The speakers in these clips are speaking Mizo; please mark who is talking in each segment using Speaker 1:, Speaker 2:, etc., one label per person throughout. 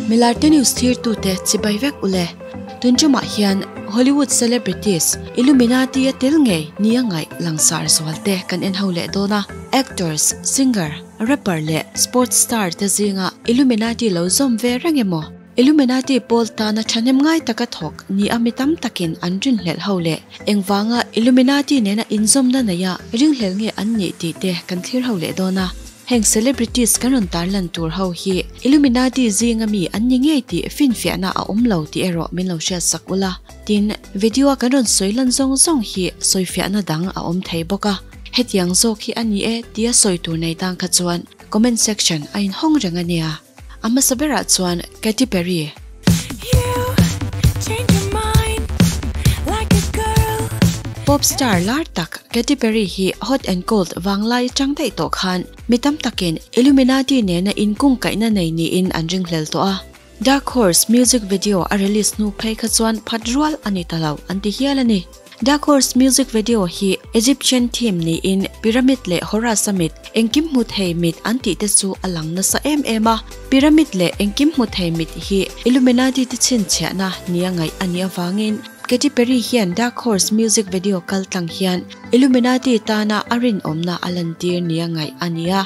Speaker 1: Milarte news thirtute chibai vek ule. Tun tumah hian Hollywood celebrities Illuminati a tel ngei nia ngaih langsar zual te kan en ho leh dawn a. Actors, singer, rapper leh sports star te zinga Illuminati lo zawm ve reng emaw? Illuminati pawl tana thahnem ngai taka thawk ni a mi tam takin an rinhlelh ho leh engvanga Illuminati nena inzawmna neia ringhlel nge an nih tih te kan thlir ho leh dawn a. Heng celebrities kan rawn tarlan tur ho hi Illuminati zinga mi an ni ngei tih finfiahna a awm lo tih erawh min lo hriat sak ula. Tin, video a kan rawn sawi lan zawng zawng hi sawifiahna dang a awm thei bawk a. Hetiang zawk hi a ni e tia sawi tur nei tan kha chuan comment section a inhawng reng a nia. A hmasa berah chuan Katy Perry. Pop star lar tak Katy Perry hi Hot and Cold vanglai atang daih tawh khan mi tam takin Illuminati nena inkungkaihna nei niin an ringhlel tawh a. Dark Horse music video a release hnu phei kha chuan phat rual a ni ta lo an ti hial a ni. Dark Horse music video hi Egyptian theme niin pyramid leh Horus-a mit, engkim hmu thei mit an tih te chu a lang nasa em em a. Pyramid leh engkim hmu thei mit hi Illuminati te chhinchhiahna nia ngaih a nih avangin Katy Perry hian Dark Horse music video kal tlang hian Illuminati tana a rinawmna a lantir nia ngaih a ni a.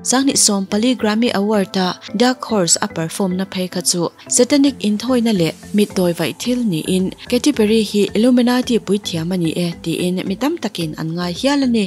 Speaker 1: Sanghnih 14 Grammy Award-a Dark Horse a perform na phei kha chu Satanic inthawina leh mitdawi vaih thil niin Katy Perry hi Illuminati puithiam a ni e tiin mi tam takin an ngai hial a ni.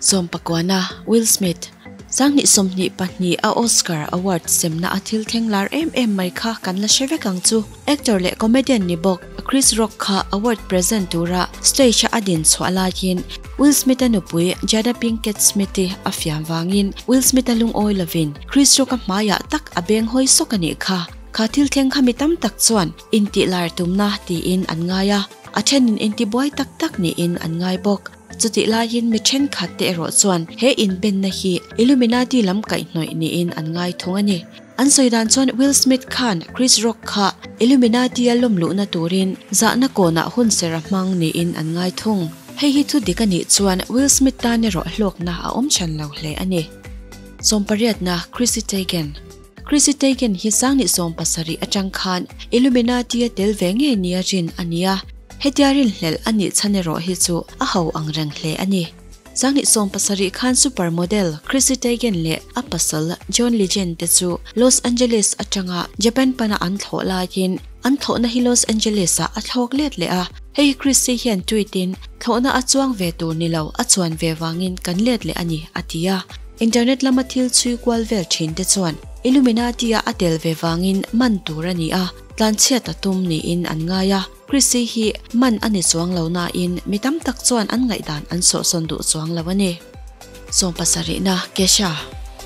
Speaker 1: Sawmpakuana, Will Smith. Sanghnih 22 a Oscar Award semna a thil thleng lar em em mai kha kan la hre vek ang chu. Actor leh comedian ni bawk Chris Rock kha award present tura stage a a din chhuah laiin Will Smith-a nupui Jada Pinkett Smith-i a fiam vangin Will Smith-a lungawi lovin Chris Rock-a hmaiah tak a beng hawi sawk a nih kha. Kha thil thleng kha mi tam tak chuan intih lar tumna tiin an ngai a, a thenin intibuai tak tak niin an ngai bawk. Chutih laiin mi thenkhat te erawh chuan he inbenna hi Illuminati lam kaihhnawih niin an ngai thung a ni. An sawi dan chuan Will Smith khan Chris Rock kha Illuminati a lawm luhna turin zahna kawnah hun ser a hmang niin an ngai thung. Hei hi thu dik a nih chuan Will Smith tan erawh hlawkna a awm chhan lo hle a ni. Sawmpariatna, Chrissy Teigen Chrissy Teigen hi Sangni 70 atang khan Illuminati a tel ve ngei nia rin a ni a, hetia rinhlelh a nih chhan erawh hi chu a ho ang reng hle a ni. Sanghnih 70 khan super model Chrissy Teigen leh a pasal John Legend te chu Los Angeles atanga Japan pana an thlawh laiin an thlawhna hi Los Angeles ah a thlawk let leh a. Hei hi Chrissy hian tweet in, Thlawhna a chuang ve tur ni lo, a chuan ve vangin kan let leh a ni, a ti a. Internet lama thil chhui kual vel thin te chuan Illuminati a a tel ve vangin man tur a ni a, tlanchhiat a tum niin an ngai a. Chrissy hi man a ni chuang lo nain mi tam tak chuan an ngaihdan an sawhsawn duh chuang lo a ni. Sawmpasarihna, Kesha.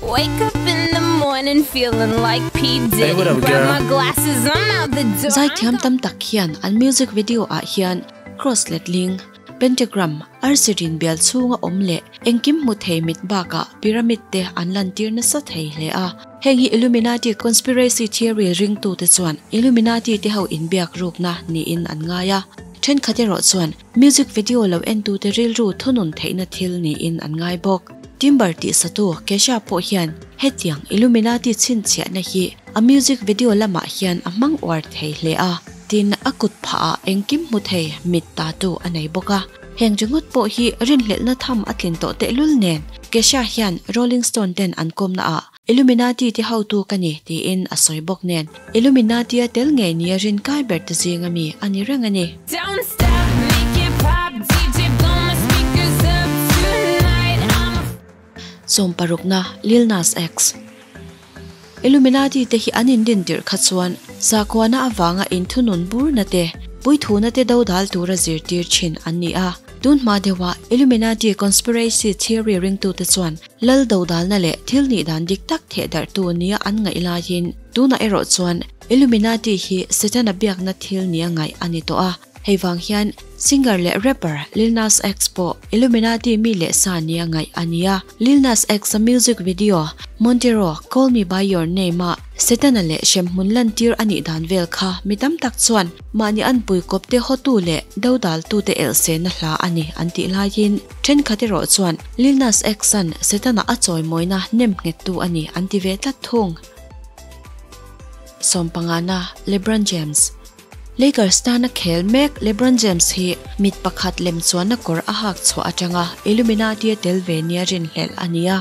Speaker 2: Wake up in the morning feeling like P.
Speaker 3: Hey, what
Speaker 2: Diddy.
Speaker 3: up,
Speaker 2: Grab
Speaker 3: girl?
Speaker 2: my glasses, I'm out the door. I'm
Speaker 1: Zaithiam tam tak hian an music video ah hian cross letling, pentagram, arsi rin bial chhunga awm leh engkim hmu thei mit bakah pyramid te an lantir nasa thei hle a. Heng hi Illuminati conspiracy theory ringtute chuan Illuminati te ho inbiak rukna niin an ngai a. Thenkhat erawh chuan music video lo entute rilru thunun theihna thil niin an ngai bawk. Timber tih satu Kesha pawh hian hetiang Illuminati chhinchhiahna hi a music video lamah hian a hmang uar thei hle a. Tin, a kut phahah engkim hmu thei mit tatu a nei bawk a. Heng ringawt pawh hi rinhlelhna tham a tlin tawh tehlul nen Kesha hian Rolling Stone ten an kawmna ah Illuminati te hotu ka ni tiin a sawi bawk nen Illuminati a tel ngei nia rin kai ber te zinga mi a ni reng a ni.
Speaker 2: Don't stop, make it pop, DJ blow my speakers up tonight, I'm a.
Speaker 1: Sawmparukna, Lil Nas X. Illuminati te hi an indin tirh kha chuan sakhuana avanga inthunun burna te, puithuna te dodal tura zirtir thin an ni a. Tun hma deuha Illuminati conspiracy theory ringtute chuan lal dodalna leh thil nih dan dik tak theh darhtu nia an ngaih laiin tunah erawh chuan Illuminati hi Setana biakna thil nia ngaih a ni tawh a. Hei vang hian Singer leh rapper Lil Nas X pawh Illuminati mi leh sa nia ngaih a ni a. Lil Nas X-a music video Montero, Call Me By Your Name-a Setana leh hremhmun lantir a nih dan vel kha mi tam tak chuan mahni anpui kawpte hawtu leh dodaltute elhsehna hla a ni an tih laiin thenkhat erawh chuan Lil Nas X-a'n Setana a chawimawina nem nghettu a ni an ti ve tlat thung. Sawmpangana LeBron James. Lakers tana khel mek LeBron James hi mit pakhat lem chuanna kawr a hak chhuah atanga Illuminati a tel ve nia rinhlelh a ni a.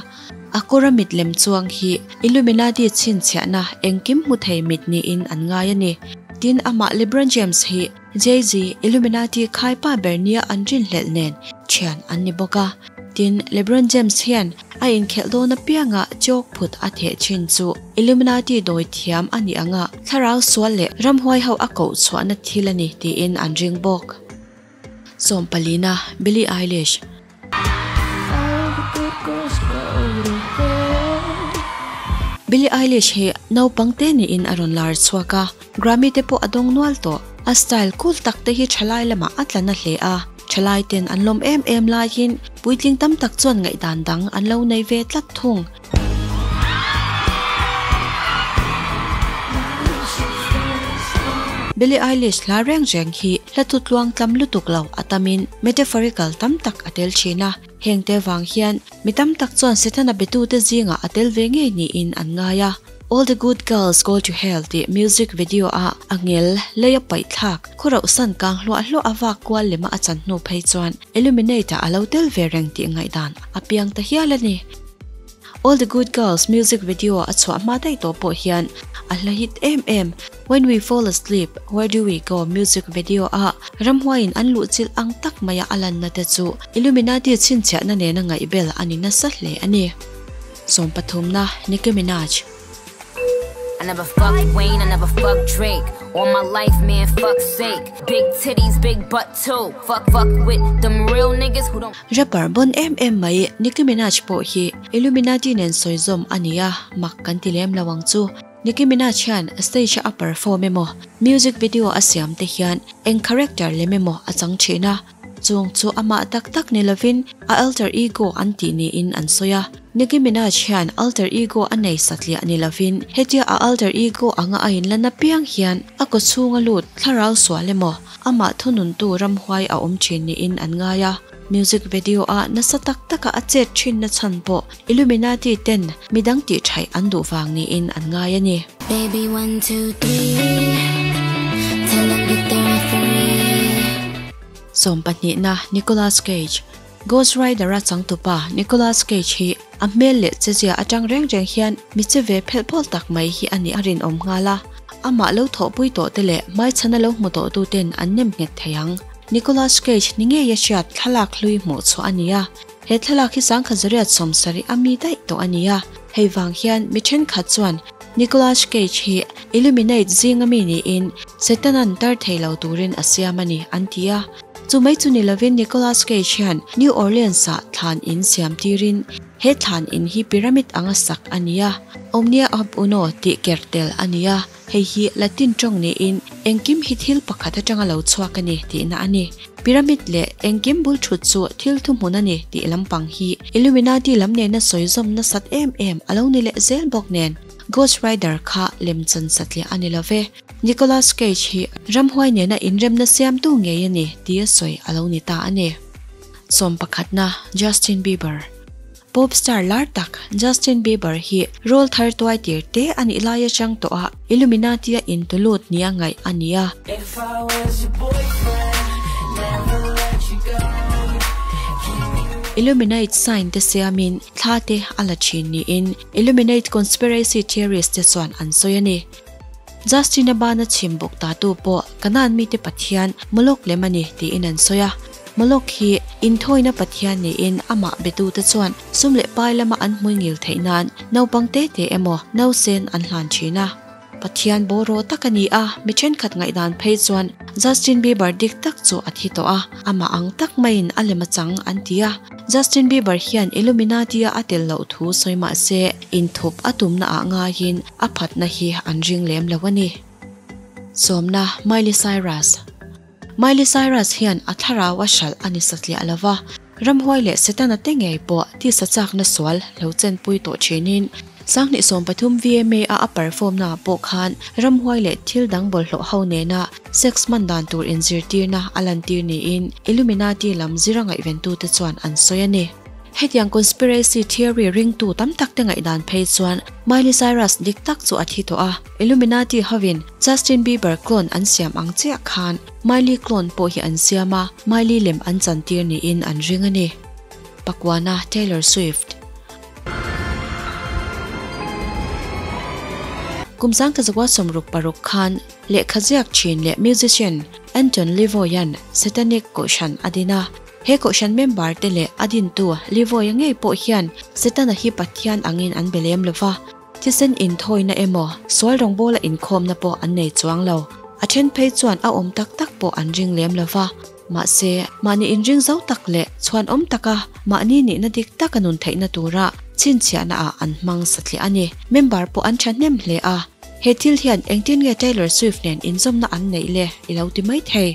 Speaker 1: A kawra mit lem chuang hi Illuminati chhinchhiahna engkim hmu thei mit niin an ngai a ni. Tin, amah LeBron James hi Jay-Z, Illuminati khaipa ber nia an rinhlelh nen thian an ni bawk a. Tin, LeBron James hian a inkhelh dawn apianga chalk phut a theh thin chu Illuminati dawi thiam a nih anga thlarau sual leh ramhuai ho a koh chhuahna thil a ni tiin an ring bawk. Sawmpalina, Billie Eilish. Billie Eilish hi naupang te niin a rawn lar chhuak a, Grammy te pawh a dawng nual tawh. A style cool tak te hi thalai lamah a tla na hle a, thalai ten an lawm em em laiin puitling tam tak chuan ngaihdan dang an lo nei ve tlat thung. Billie Eilish hla reng reng hi hla thu tluang tlam lutuk lo a tamin metaphorical tam tak a tel thin a, heng te vang hian mi tam tak chuan Setana betute zingah a tel ve ngei niin an ngai a. All the Good Girls Go to Hell tih music video ah a ngel lei a paih thlak, khawrauh san kang hluah hluah a vak kual lema a chan hnu phei chuan Illuminate ah a lo tel ve reng tih ngaihdan a piang ta hial a ni. All the Good Girls music video a chhuah hma daih tawh pawh hian a hla hit em em When We Fall Asleep, Where Do We Go music video ah ramhuaiin an luhchilh ang tak maia a lanna te chu Illuminati chhinchhiahna nena ngaihbel a ni nasa hle a ni. Sawmpathumna, Nicki Minaj.
Speaker 2: I never fucked Wayne, I never fucked Drake All my life man fuck's sake Big titties, big butt too Fuck fuck with them real niggas who don't
Speaker 1: Rapper bon em em mai Nicki Minaj pawh hi Illuminati nen sawi zawm a ni a, mak kan ti lem lo ang chu. Nicki Minaj hian stage a perform emaw, music video a siam te hian eng character lem emaw a chang thin a. Chung chu amah tak tak ni lovin a alter ego an tih niin an sawi a. Nicki Minaj hian alter ego a nei satliah ni lovin hetia a alter ego anga a inlan apiang hian a kaw chhunga lut thlarau sual emaw amah thununtu ramhuai a awm thin niin an ngai a. Music video ah nasa tak taka a chet thinna chhan pawh Illuminati ten midang tih thaih an duh vang niin an ngai a ni.
Speaker 2: Baby one two three Tell them get the referee.
Speaker 1: Sawmpahnihna Nicolas Cage Ghost Rider-a changtupa Nicolas Cage hi a hmel leh chezia atang reng reng hian mi che ve phelh phawl tak mai hi a nih a rinawm nghal a, amah lo thawhpui tawh te leh hmaichhana lo hmu tawh tu ten an nem nghet thei ang. Nicolas Cage ni ngei a hriat thlalak hlui hmuh chhuah a ni a, he thlalak hi sangkhat zariat sawmsarih a mi daih tawh a ni a, hei vang hian mi thenkhat chuan Nicolas Cage hi Illuminate zinga mi niin Setanan tar thei lo turin a siam a ni an ti a. Chu mai chu ni lovin Nicolas Cage hian New Orleans-ah thlan in siam tirin he thlan in hi pyramid anga sak a ni a, Omnia ab uno tih ker tel a ni a. Hei hi Latin tawng niin engkim hi thil pakhat atanga lo chhuak a ni tihna a ni. Pyramid leh engkim bul thut chu thil thuhmun a ni tih lampang hi Illuminati lam nena sawi zawm nasat em em a lo ni leh zel bawk nen Ghost Rider kha lemchan satliah a ni lo ve. Nicolas Cage hi ramhuai nena inremna siamtu ngei a ni tia sawi a lo ni ta a ni. Sawm pakhatna, Justin Bieber. Pop star lar tak Justin Bieber hi role thar tuai tir te a nih lai atang tawh a Illuminati a intulut nia ngaih a ni a. Illuminate sign te siamin thla te a la thin niin Illuminate conspiracy theorist te chuan an sawi a ni. Justin-a bana chhim bawk ta tu pawh Kanaan mite pathian Moloch lem a ni tiin an sawi a. Moloch hi inthawina pathian niin amah betute chuan sum leh pai lama an hmui ngil theih nan naupang te te emaw nausen an hlan thin a. Pathian bawraw tak a ni a, mi thenkhat ngaihdan phei chuan Justin Bieber dik tak chu a thi tawh a, amah ang tak maiin a lem a chang an ti a. Justin Bieber hian Illuminati-a a tel loh thu sawi mah se inthup a tumna ah ngaiin a phatna hi an ring lem lo a ni. Sawmna, Miley Cyrus. Miley Cyrus hian a thlarau a hralh a ni satliah lo va, ramhuai leh Setana te ngei pawh tisa chakna sual lo chenpui tawh thinin Sanghnih 13 VMA a a perform naah pawh khan ramhuai leh thil dang bawlhhlawh ho nena sex hman dan tur inzirtirna a lantir niin Illuminati lam zira ngaihventute chuan an sawi a ni. Hetiang conspiracy theory ringtu tam tak te ngaihdan phei chuan Miley Cyrus dik tak chu a thi tawh a, Illuminati hovin Justin Bieber clone an siam ang chiah khan Miley clone pawh hi an siam a, Miley lem an chantir niin an ring a ni. Pakuana Taylor Swift. Kum sangkazakua 66 khan lehkha ziak thin leh musician Anton LaVey-a'n Satanic Kohhran a din a. He Kohhran member te leh a dintu LaVey-a ngei pawh hian Setana hi Pathian angin an be lem lo va, thisen inthawina emaw sual rawngbawla inkhawmna pawh an nei chuang lo. A then phei chuan a awm tak tak pawh an ring lem lo va. Mahse, mahni inring zo tak leh chhuanawm taka mahni nihna dik taka nun theihna tura chhinchhiahna ah an hmang satliah a ni. Member pawh an thahnem hle a, he thil hian engtin nge Taylor Swift nen inzawmna an neih le i lo ti mai thei.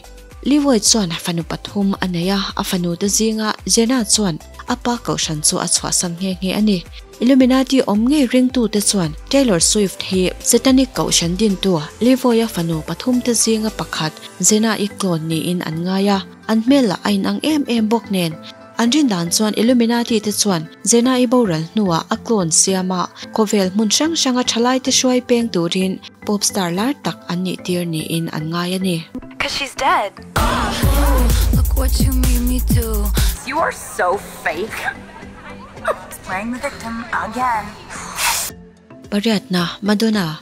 Speaker 1: Leroy chuan fanu pathum a nei a, a fanu te zinga Jenna chuan a pa kohhran chu a chhuahsan nghe nghe a ni. Illuminati awm ngei ringtute chuan Taylor Swift hi Satanic kohhran dintu Leroy-a fanu pathumte zinga pakhat Jenna-i clone niin an ngai a, an hmel lah a inang em em bawk nen. An rin dan chuan Illuminati te chuan Jenna-i boral hnuah a clone siama khawvel hmun hrang hranga thalaite hruai peng turin pop star lar tak an nih tir niin an ngai a ni.
Speaker 2: Cause she's dead. Look what you made me do. You are so fake. Playing the victim again.
Speaker 1: Pariatna, Madonna.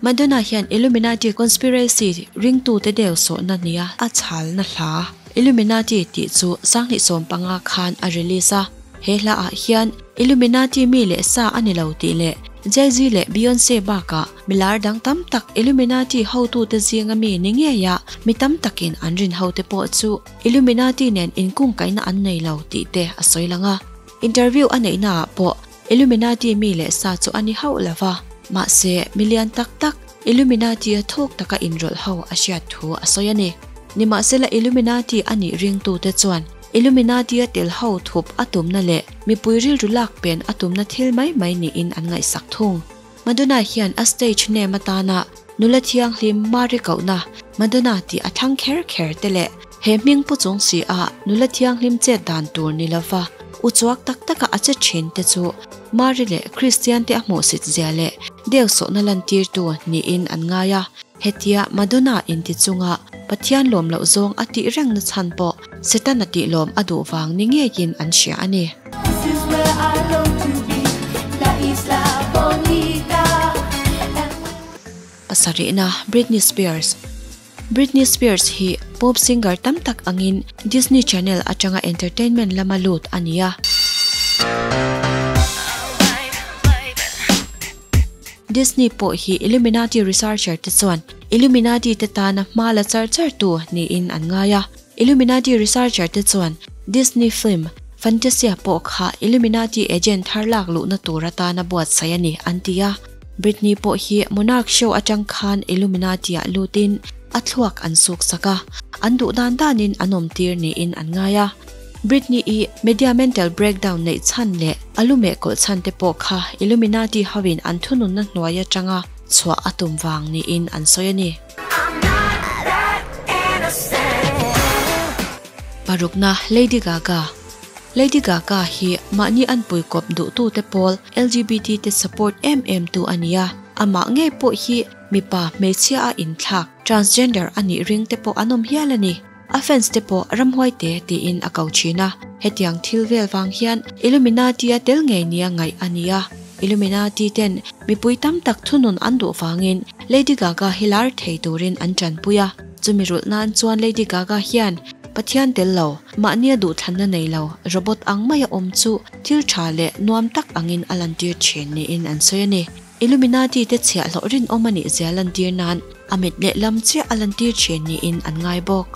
Speaker 1: Madonna hian Illuminati conspiracy ringtute deu sawhna nia a chhalna hla Illuminati tih chu 2015 khan a release a. He hla ah hian Illuminati mi leh sa a ni lo tih leh Jay-Z leh Beyonce bakah milar dang tam tak Illuminati hotute zinga mi ni ngeia mi tam takin an rin hote pawh chu Illuminati nen inkungkaihna an nei lo tih te a sawi lang a. Interview a neihna ah pawh Illuminati mi leh sa chu a ni hauh lo va, mahse milian tak tak Illuminati a thuk taka inrawlh ho a hriat thu a sawi a ni. Nimahsela Illuminati a nih ringtute chuan Illuminati a tel ho thup a tumna leh mipui rilru lak pen a tumna thil mai mai niin an ngaihsak thung. Madonna hian a stage name atana nula thianghlim Mari kohna Madonna tih a thlang kher kher te leh he hming pu chung si a nula thianghlim chet dan tur ni lova u chuak tak taka a che thin te chu Mari leh Kristian te a hmuhsit zia leh deusawhna lantirtu niin an ngai a. Hetia Madonna inti chunga Pathian lawm loh zawng a tih rengna chhan pawh Setana tih lawm a duh vang ni ngeiin an hria a ni. Pasarihna, Britney Spears Britney Spears hi pop singer tam tak angin Disney Channel atanga entertainment lama lut a ni a. Disney pawh hi Illuminati researcher te chuan Illuminati te tana hma la char char tu niin an ngai a. Illuminati researcher te chuan Disney film Fantasia pawh kha Illuminati agent thar lak luhna tur atana buatsaih a ni an ti a. Britney pawh hi Monarch show atang khan Illuminati ah lutin a thluak an suk sak a, an duh dan danin an awm tir niin an ngai a. Britney i media mental breakdown neih chhan leh a lu meh kawlh chhan te pawh kha Illuminati hoin an thununna hnuai atanga chhuah a tum vang niin an sawi a ni. Parukna, Lady Gaga Lady Gaga hi mahni an puikawp duhtute pawl LGBT te support em em tu a ni a, amah ngei pawh hi mipa hmeichhia a inthlak, transgender a nih ring te pawh an awm hial a ni. A fans te pawh ramhuai te tiin a ko thin a, hetiang thil vel vang hian Illuminati a tel ngei nia ngaih a ni a. Illuminati ten mipui tam tak thunun an duh vangin Lady Gaga hi lar thei turin an tanpui a, chumi rulh nan chuan Lady Gaga hian Pathian tel lo, mahnia duhthlanna nei lo, robot ang maia awm chu thil tha leh nuam tak angin a lantir thin niin an sawi a ni. Illuminati te chhiahhlawh rinawm a nih zia lantir nan a mit leh lam chiah a lantir thin niin an ngai bawk.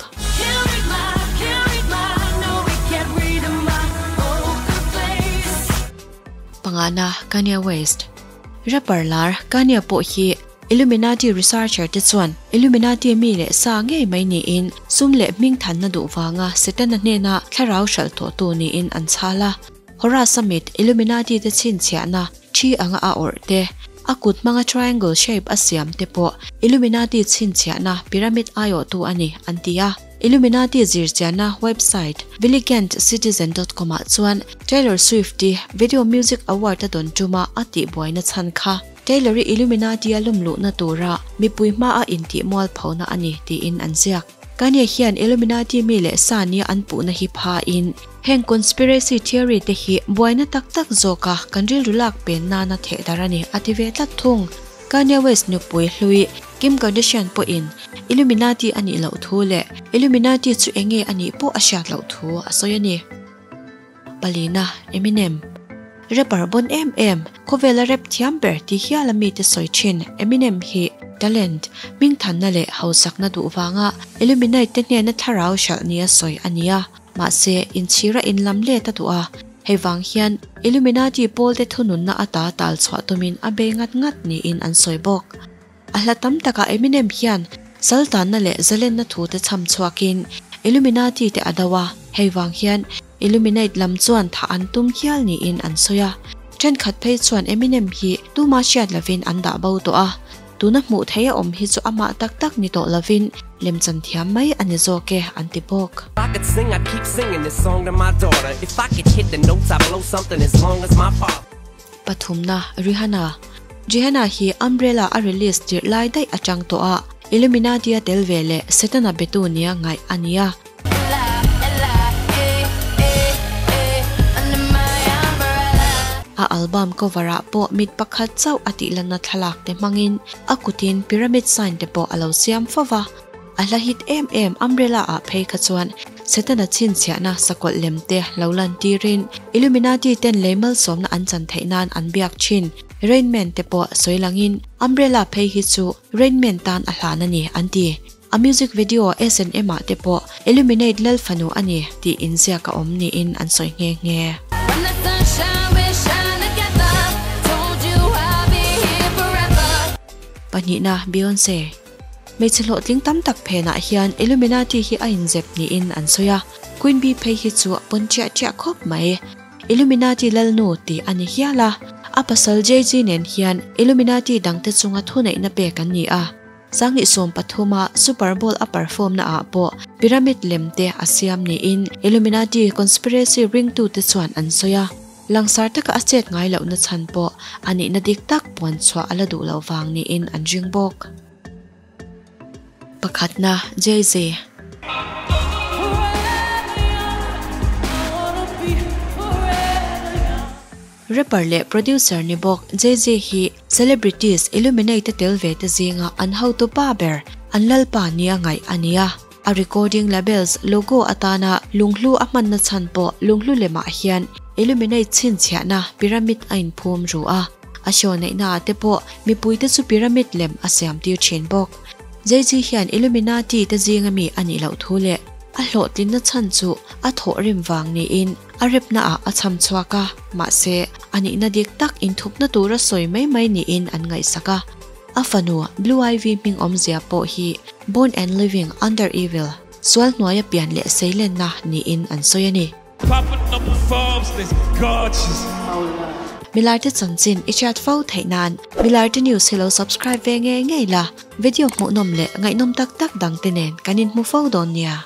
Speaker 1: Pangana, Kanye West. Rapper lar Kanye pawh hi Illuminati researcher te chuan Illuminati mi leh sa ngei mai niin sum leh hming thanna duh vanga Setana hnena thlarau hralh tawhtu niin an chhal a. Horus a mit Illuminati te chhinchhiahna thi anga a awrh te, a kut hmanga triangle shape a siam te pawh Illuminati chhinchhiahna pyramid aiawhtu a ni an ti a. Illuminati zirchianna website viligantcitizen dot com ah chuan Taylor Swift-i Video Music Award a dawn tuma a tihbuaina chhan kha Taylor-i Illuminati a lawm luhna tura mipui hmaa intih mualphona a ni tiin an ziak. Kanye hian Illuminati mi leh sa nia an puhna hi phain heng conspiracy theory te hi buaina tak tak zawka kan rilru lak pen nana thehdarh a ni a ti ve tlat thung. Kanye West nupui hlui Kim Kardashian pawhin Illuminati a nih loh thu leh Illuminati chu enge a nih pawh a hriat loh thu a sawi a ni. Palina, Eminem. Rapper bon em em, khawvela rap thiam ber ti hiala mite sawi thin Eminem hi talent, hmingthanna leh hausakna duh vanga Illuminate te hnena thlarau hralh nia sawi a ni a, mahse inchhira inlam let a duh a, hei vang hian Illuminati pawl te thununna ata tal chhuah tumin a bei ngat ngat niin an sawi bawk. A hla tam takah Eminem hian saltanna leh zalenna thu te chham chhuakin Illuminati te a do a, hei vang hian Illuminate lam chuan thah an tum hial niin an sawi a. Thenkhat phei chuan Eminem hi tuma hriat lovin an dah bo tawh a, tuna hmuh theih a awm hi chu amah tak tak ni tawh lovin lemchan thiam mai a ni zawk e an ti bawk. Pathumna, Rihanna. Rihanna hi Umbrella a release tirh lai daih atang tawh a, Illuminati a tel ve leh Setana betu nia ngaih a ni a. A album cover ah pawh mit pakhat chauh a tih lanna thlalak te hmangin a kutin pyramid sign te pawh a lo siam fo va. A hla hit em em Umbrella ah phei kha chuan Setana chhinchhiahna sakawlh lem te lo lan tirin Illuminati ten lei malsawmna an chan theih nan an biak thin. Rain Man te pawh sawi langin Umbrella phei hi chu Rain Man tan a hlan a ni an ti. A music video S&M ah te pawh Illuminate Lal fanu a ni tih inziak a awm niin an sawi nghe nghe. Pahnihna, Beyonce. Hmeichhe hlawhtling tam tak phenah hian Illuminati hi a inzep niin an sawi a, Queen Bee phei hi chu a pawn chiah chiah khawp mai. Illuminati lalnu tih a ni hial a, a pasal Jay-Z nen hian Illuminati dangte chunga thuneihna pek an ni a. Sanghnih 13 a Super Bowl a perform na ah pawh pyramid lem te a siam niin Illuminati conspiracy ringtute chuan an sawi a. Langsar taka a chet ngai lohna chhan pawh a nihna dik tak puan chhuah a la duh loh vang niin an ring bawk. Pakhatna, Jay-Z. Rapper leh producer ni bawk Jay-Z hi celebrities Illuminate a tel ve te zinga an hotu pa ber, an lalpa nia ngaih a ni a. A recording labels logo atana lunghlu a hmanna chhan pawh lunghlu lemah hian Illuminate chhinchhiahna pyramid a inphum ru a. A show neihnaah te pawh mipuite chu pyramid lem a siam tir thin bawk. Jay-Z hian Illuminati te zinga mi a nih loh thu leh a hlawhtlinna chhan chu a thawhrim vang niin A repnaah a chham chhuak a, mahse, a nihna dik tak inthupna tura sawi mai mai niin an ngaihsak a. A fanu Blue Ivy hming awmzia pawh hi Born and Living Under Evil, sual hnuaia pian leh seilenna niin an sawi a ni. Milarte chanchin i hriat fo theih nan Milarte News hi lo subscribe ve ngei ngei la, video hmuhnawm leh ngaihnawm tak tak dangte nen kan inhmu fo dawn nia.